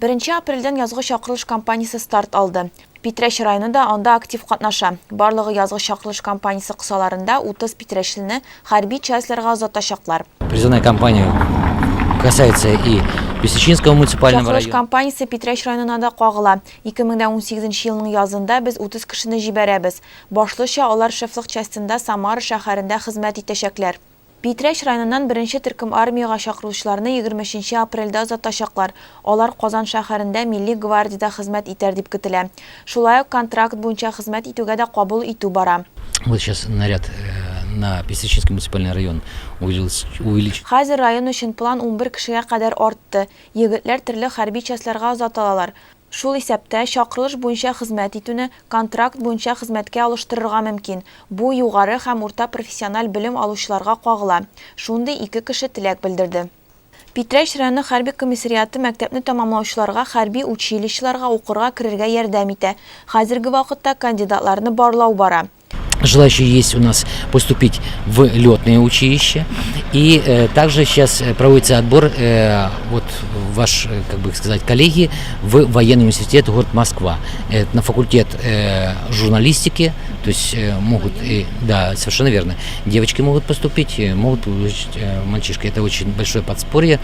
Беренче апрельдән язгы чакырылыш кампаниясе старт алды. Питрәч районы да анда актив катнаша. Барлыгы язгы чакырылыш кампаниясе кысаларында 30 питрәчлене хәрби частьләргә озатачаклар. Призывная кампания касается и Песочинского муниципального Чакырылыш района. кампаниясе Питрәч районына да кагыла. 2018 елның язында без 30 кешене җибәрәбез. Башлыча, алар шефлык частенда Самара шәһәрендә хезмәт итәчәкләр. Питрәч районыннан беренче төркем армиягә чакырылучыларны 23 нче апрельдә озатачаклар. Алар Казан шәһәрендә милли гвардиядә хезмәт итәр дип көтелә. Шулай ук контракт буенча хезмәт итүгә дә кабул итү бара. Вот сейчас наряд на Песочинский муниципальный район увеличился. Хәзер район өчен план 11 кешегә кадәр артты. Егетләр төрле хәрби частьләргә озатылалар. Шул исәптә, чакырылыш буенча хезмәт итүне контракт буенча хезмәткә алыштырырга мөмкин, бу югары һәм урта профессиональ белем алучыларга кагыла. Шундый ике кеше теләк белдерде. Питрәч районы хәрби комиссариаты мәктәпне тәмамлаучыларга хәрби училищеларга укырга керергә ярдәм итә. Хәзерге вакытта кандидатларны барлау бара. Желающие есть у нас поступить в летное училище. И также сейчас проводится отбор, вот ваш, как бы сказать, коллеги в военный университет город Москва на факультет журналистики. То есть могут, да, совершенно верно, девочки могут поступить, могут получить мальчишки. Это очень большое подспорье.